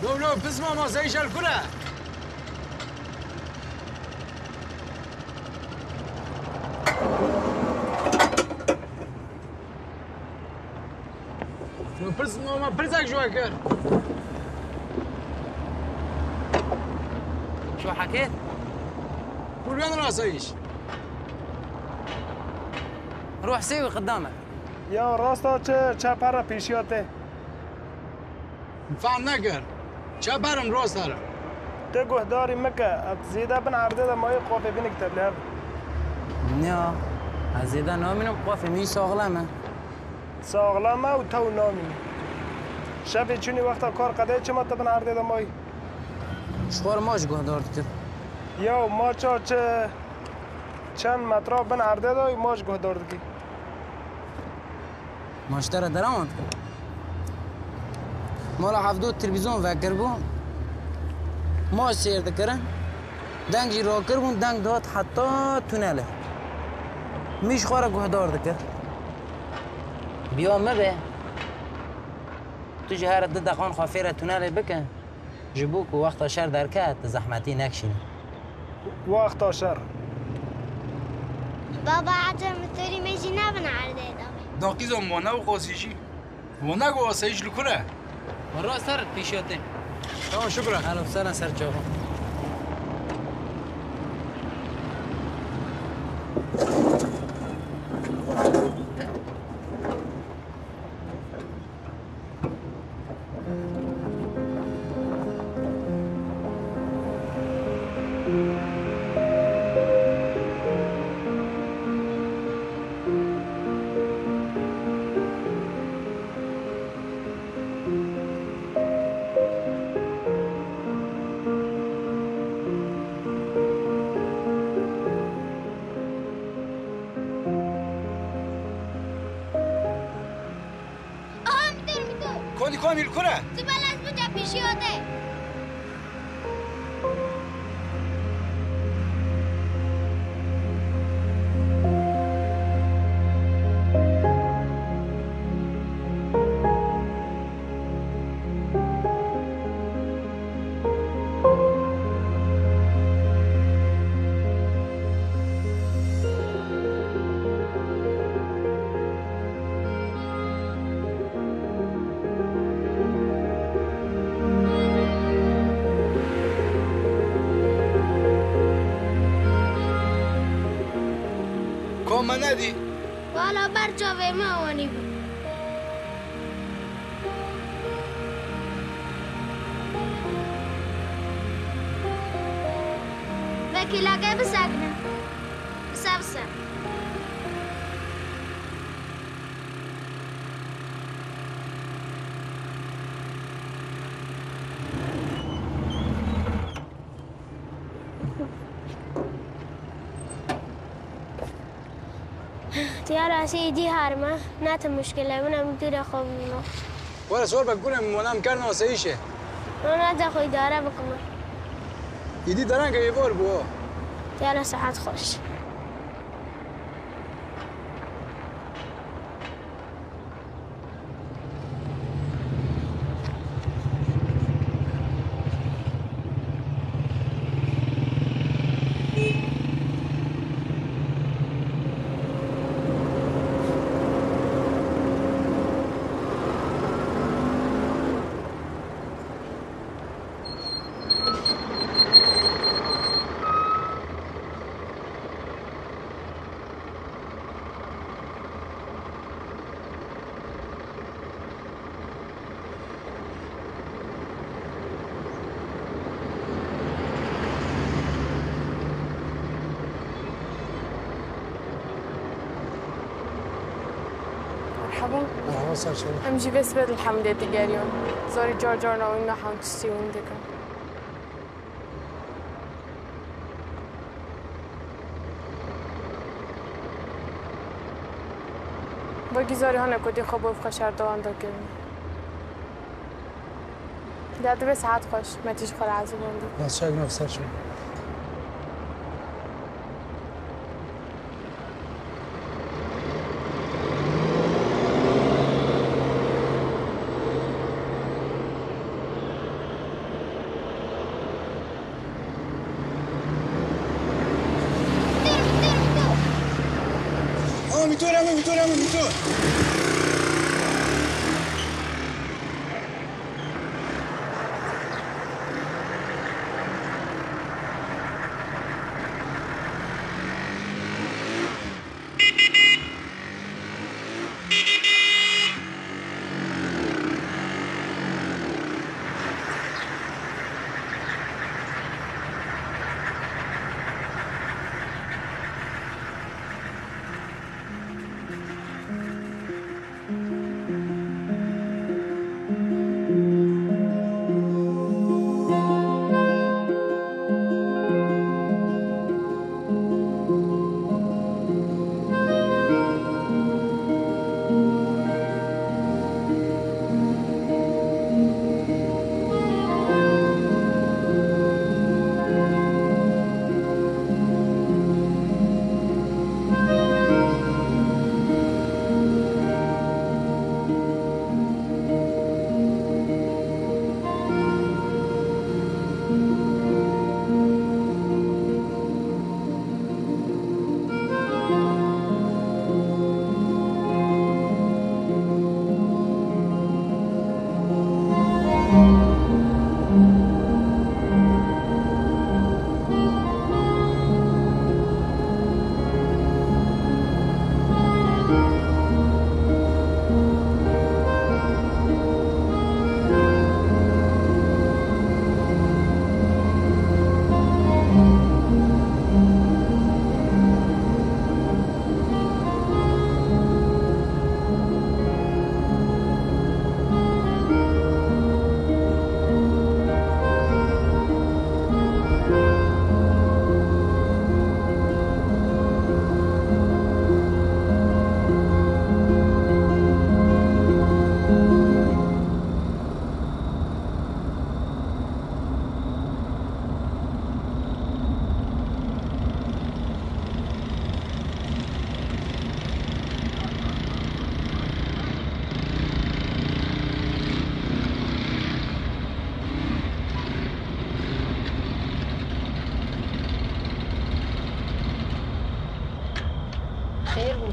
Lo, lo, pisma ma zey jel kure. Min pirs, min pirsek ji we kir. Ji we hekê? Kurban rasayîş. Ruh sê wî qidame. Ya rasta çi, çep here pêşiya te. Fehm nekir. Çep herim, rast herim. Te guhdarî mike, ez zêde bin erdê de mayê qafê binik te li hev. Nya, ez zêde namînim qafê min saxlem e. Saxlem e û tew namînî. Şevê çûnî wexta kar qedê çima te bin erdê de mayî? Ji xwe re maç guhdar dikir. Ya maça çi çend metra bin erdê de maç guhdar dikî? Ma ji te re derewan dikin. Mala hevdo televîzyon vekiribû. Maç sêr dikirin. Deng jî rakiribûn, deng dihat heta tunelê. Min ji xwe re guhdar dikir. Biya min be. Tu ji here du deqan xwe fêre tunelê bike. Ji bo ku wexta şer derket, tu zehmetî nekişînî. Wexta şer. Baba, ece motorî me jî nebin erdê de. Daqîza mane û qasî jî. Wana ku asayîş li kur e? Min rast ser pêşiya te. Tamam, şukran. Ehlen, sena ser çava. Kamîl, kure? Tu belez bice pêşiya te. Ka me nedî? Wala ber çavê me wanî bû. Vekî lage bisekine. Wisa, wisa. Tiyara sê îdî harime, ne ti muşkil e, min em dûrê xwe bimîne. Were zor be gule min, wana em kerna aseyîşê. Wana de xwe îdare bikime. Îdî derenge êvar bû. Tiyara saet xweş. Merhaba. Merhaba, ser çawa. Em jî vê sibê dilhemdê digeriyon. Zorî car car navî me hemtûsî hûn dikin. Wekî zarî hane ku dê xwe bo ev xwe şer dewam da kirin. Ya divê saet xweş, me tî ji xwe re ezîbandî. Bas çek nav ser çû. Aa, mîtor, eme mîtor, eme mîtor.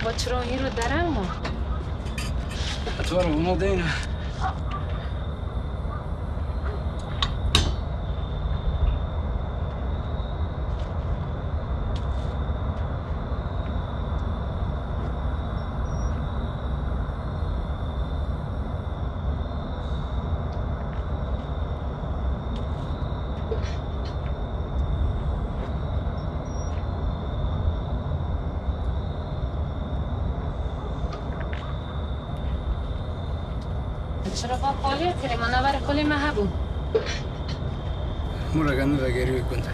Ba çira hîro dereng ma? Etwara huma deyna. Çira va qolê kirê, ma navara qolê me hebû. Mûreke nû vegerî wê gund.